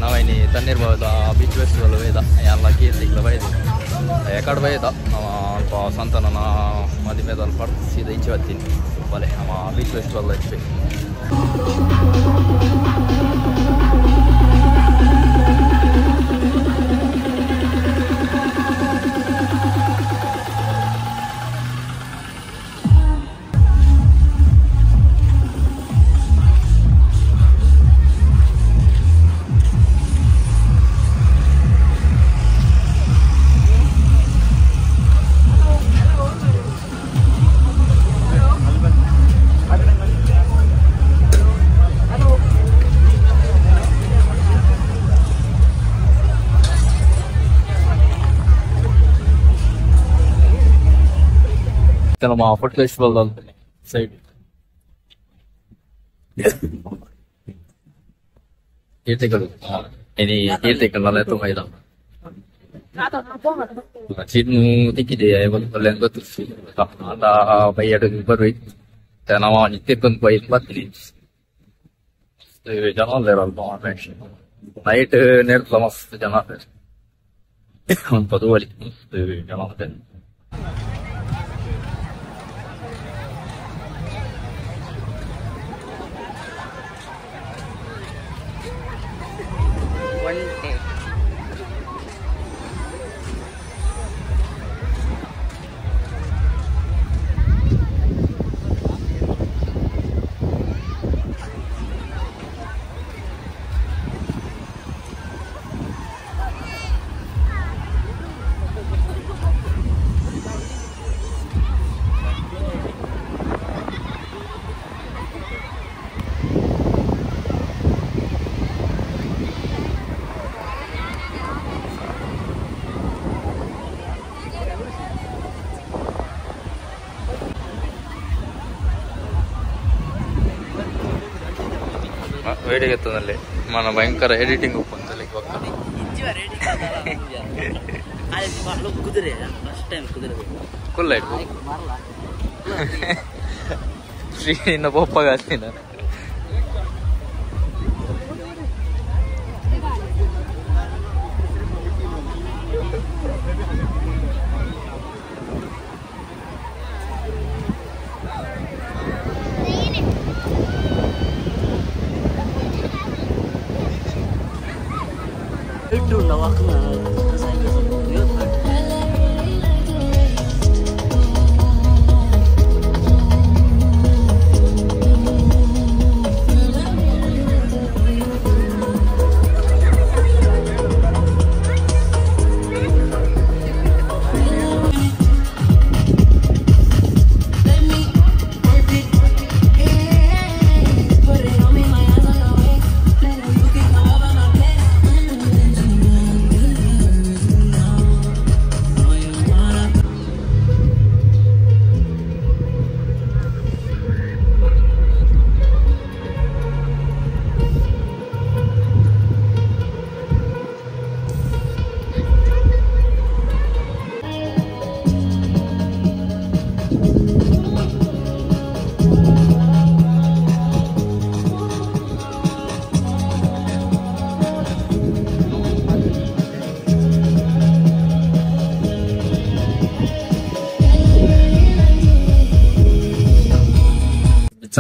ನಾವೈನಿ ತಣ್ಣೀರ್ ಬಾವಿದ beach festival ವೇದ ಎಲ್ಲ ಕೀರ್ತಿಗ್ಲ ಬೈದು ಎಕಡೆ ಬೈದ ನಮ್ಮ ಅಲ್ಪ ಸಂತಾನ ಮದಿಮೆದ ಅಲ್ಪ ಸೀದಾ ಇಂಚೆ ಬತ್ತೀನಿ ಬಲೆ ನಮ್ಮ ಬೀಚ್ ಫೆಸ್ಟಿವಲ್ ಇತ್ತು. ನಮ್ಮ ಫುಡ್ ಫೆಸ್ಟಿವಲ್ ಸೈಡ್ ಕೀರ್ತಿಗಳು ಕೀರ್ತಿಗಳನ್ನೆಲ್ಲ ತುಂಬ ಇದಾವೆ. ಚಿನ್ನು ತಿಕ್ಕಿದೆ ಗೊತ್ತು ಬೈಯಡು ಬರು ನಾವು ತಿರ್ಕೊಂಡು ಬೈ ಬರ್ತೀನಿ ಜನ ನೈಟ್ ನೇರ್ತ ಮಸ್ತ್ ಜನ ಒಂದು ಪದುವಲಿ ಮಸ್ತ್ ಜನ. ವೇಡಿಗೆತ್ತದಲ್ಲಿ మన ಭಯಂಕರ ಎಡಿಟಿಂಗ್ ಉಪ್ಪಂತಲ್ಲಿ ಕುಲ್ಲ ಶ್ರೀನಿಂದ ಪೊಪ್ಪಗಾಸ್ತಿನ.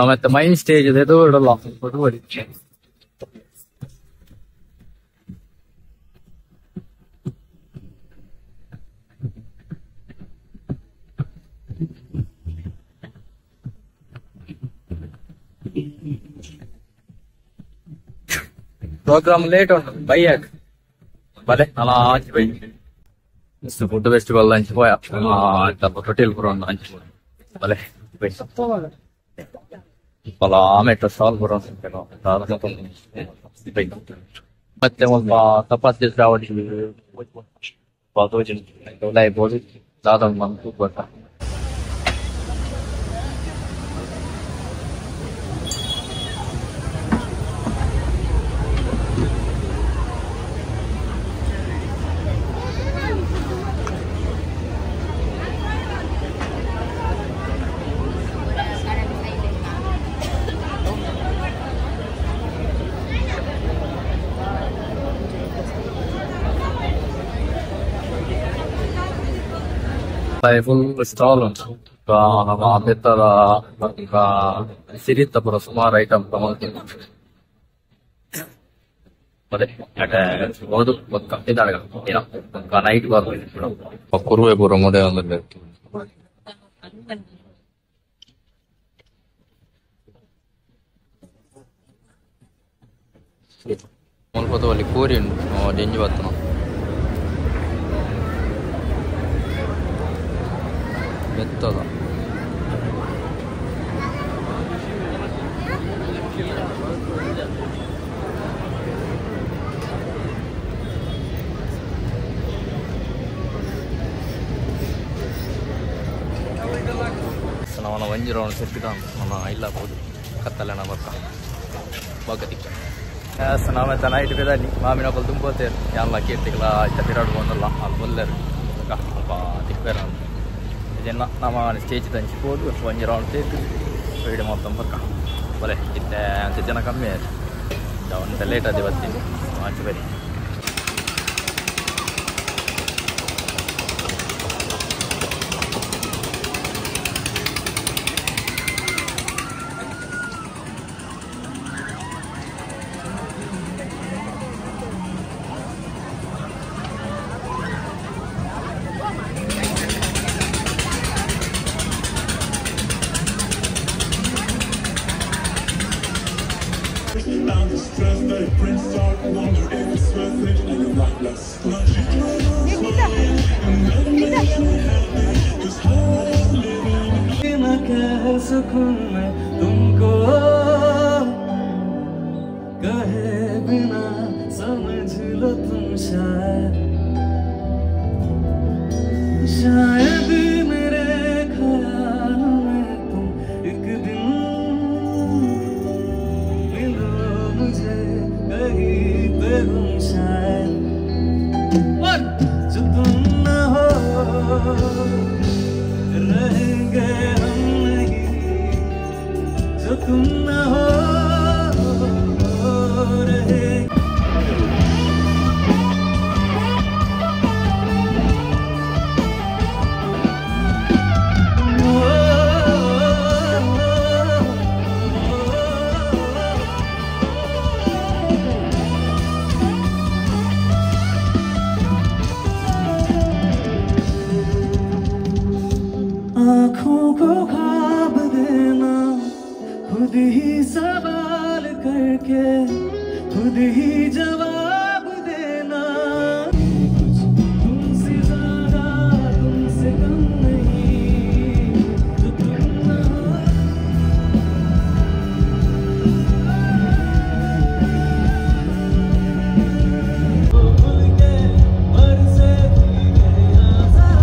ನಮ್ಮ ಮೈನ್ ಸ್ಟೇಜ್ ಇದೆ ಪ್ರೋಗ್ರಾಮ್ ಲೇಟ್ ಉಂಟು ಬೈಯಾಕ್ ಬಲೆ ಅಲ್ಲ ಆಚೆ ಬೈ ಫುಡ್ ಫೆಸ್ಟಿವಲ್ ಅಂಚೆ ಪೋಯ ಹೋಟೆಲ್ ಪೂರ ಉಂಡು ಅಂಚೆ ಬಲೆ ಬೈ ಆಮೇಲೆ ಸಾಲ್ ಬರೋ ಮತ್ತೆ ಒಂದು ಚಪಾತಿ ದಾದ ಬರ್ತಾ. ಫುಲ್ ಸ್ಟಾಲ್ ಉಂಟು ಬೆತ್ತದ ಸಿರಿತ್ತ ಪೂರ ಸುಮಾರು ಐಟಮ್ ಹೌದು ನೈಟ್ ಬರ್ಬೇಕು ಕುರುವೆ ಪೂರ ಮೊದೆ ಒಂದು ಮುಲ್ಪ ಕೋರಿ ಉಂಟು ಜಂಜಿ ಬತ್ತನ ಬೆತ್ತದ ನಾವು ಒಂಜಿ ರೌಂಡ್ ಸೆಟ್ಟಿದ ನಮ್ಮ ಇಲ್ಲ ಹೋದು ಕತ್ತಲೆನ ಬಕ್ಕ ಬಗ್ಗತಿಕ್ಕ ನಾವೆತ್ತ ನೈಟ್ ಬೇದಾನಿ ಮಾಮಿನ ಕೊಲ್ ತುಂಬೋತೇರು ಯಾನ್ಲ ಕೀರ್ತಿಗಳ ಇತ್ತ ಪಿರಾಡ್ ಬಂದಲ್ಲ ಅಲ್ಲಿ ಬೊಲ್ಲೆರು ಅಲ್ಪ ತಿಕ್ಬೇರ ಇದನ್ನ ನಮ್ಮ ಸ್ಟೇಜ್ ತಂಚಿಬೋದು ಒಂಜಿ ರೌಂಡ್ ತೇತು ವೀಡಿಯೋ ಮೊತ್ತ ಬಕ್ಕ ಬಲೆ ಇತ್ತೆ ಅಂತ ಜನ ಕಮ್ಮಿ ಆಯ್ತು ಒಂದು ಲೇಟ್ ಅದೇ ಬರ್ತೀನಿ ಆಚೆ ಬರಿ. तुमको कहे बिना समझ लो तुम शायद शायद मेरे ख्याल में तुम एक दिन मिलो मुझे कहीं पे गुम शायद जो तुम न हो रहेंगे हम नहीं जो तुम न हो रहे। आँखों को ख्वाब देना खुद ही सवाल करके खुद ही जवाब देना कुछ तुमसे ज्यादा तुमसे कम नहीं जो तुम न हो। भूल के बरसे भीगे जरा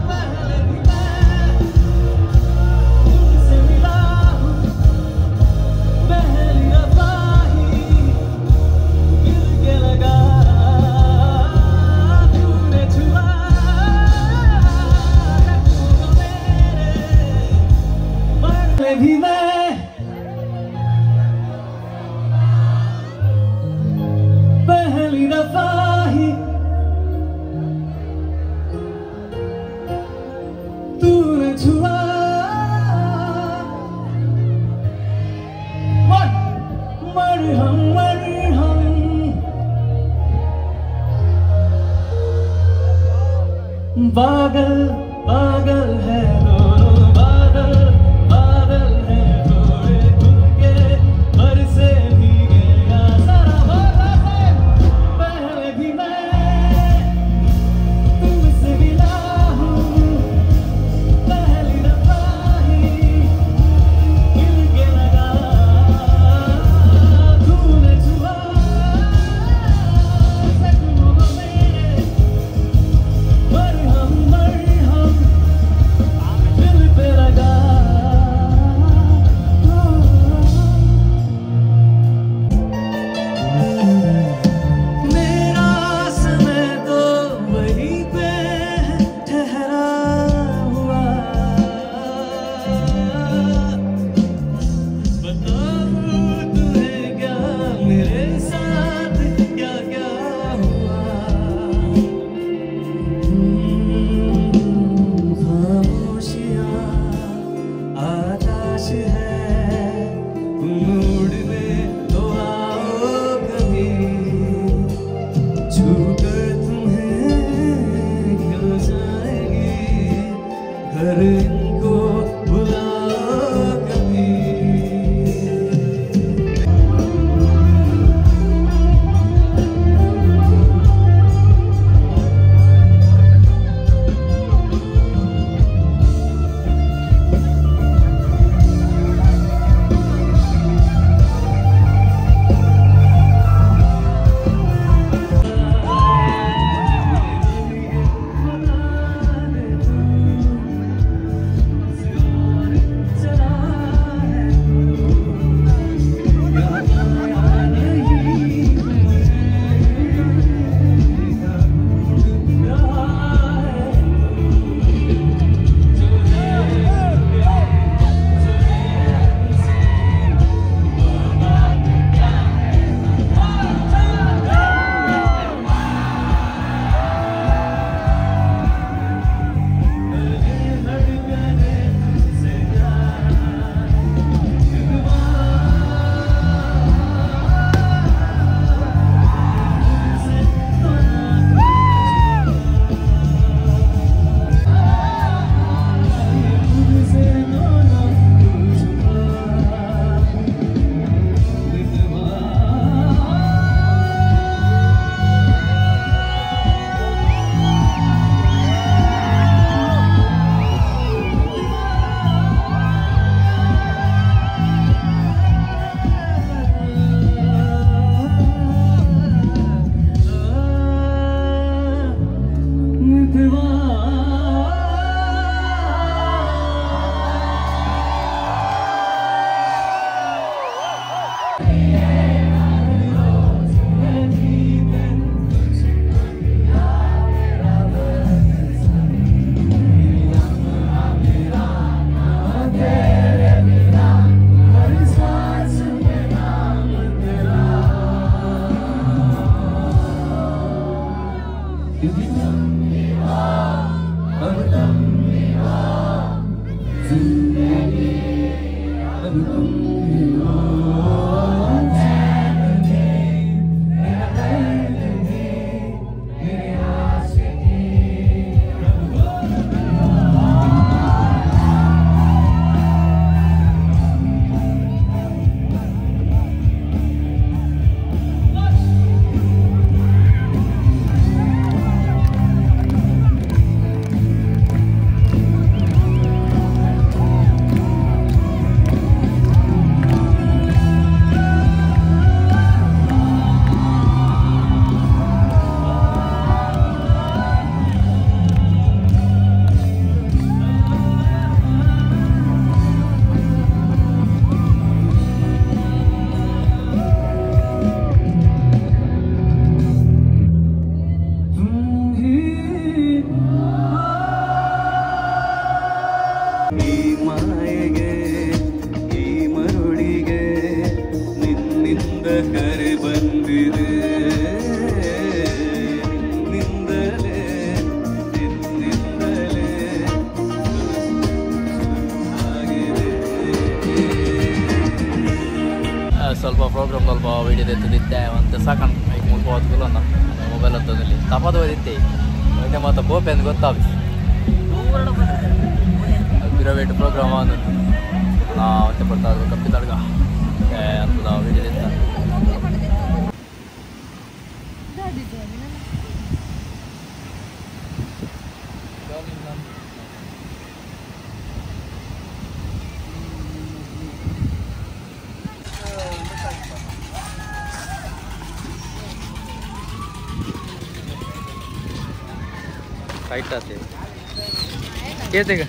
पहले भी मैं तुमसे मिला हूँ पहली दफा ही मिल के लगा तूने छुआ मेरे पहले भी मैं पहली दफा ही तूने छुआ मरहम मरहम पागल पागल है दोनों बादल बादल है थोड़े खुल के बरसे भीगे जरा पहले भी मैं तुमसे मिला हूँ पहली दफा ही मिल के लगा तूने छुआ सपनों को मेरे मरहम मरहम। ಸ್ವಲ್ಪ ಪ್ರೋಗ್ರಾಮ್ ಸ್ವಲ್ಪ ವೀಡಿಯೋ ಎತ್ತದಿತ್ತೆ ಅಂತ ಸಾಕಂಡು ಈಗ ಮುಲ್ಪ ಹೊತ್ಕುಲ್ಲ ಮೊಬೈಲ್ ಹತ್ತದಲ್ಲಿ ತಪದ ಓದಿತ್ತೆ ಮತ್ತೆ ಮಾತ್ರ ಬೋಪೆ ಅಂತ ಗೊತ್ತಾಗ ಪಿರವೇಟ್ ಪ್ರೋಗ್ರಾಮ್ ಅನ್ನೋದು ನಾ ಮತ್ತೆ ಬರ್ತಾ ಕಪ್ಪಿದಾಡ್ಗ ಅಂತ ವೀಡಿಯೋ ಎತ್ತ ಟೈಟ್ ಆते ಕೇತಿಗ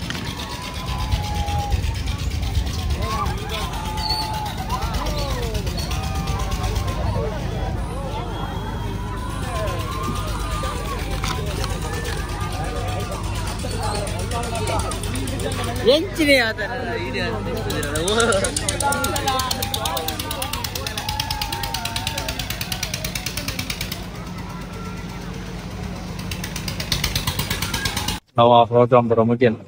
ಎಂಚಿನೇ ಆತರ ನಾವು ಆ ಪ್ರೋಗ್ರಾಮ್ ಬರೋ ಮುಗಿಯಲ್ಲ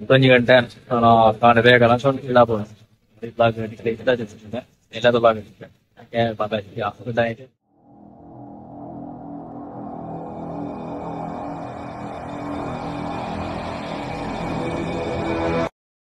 ಒಂಜಿ ಗಂಟೆ ಕಾಣೆ ಬೇಗ ಎಲ್ಲ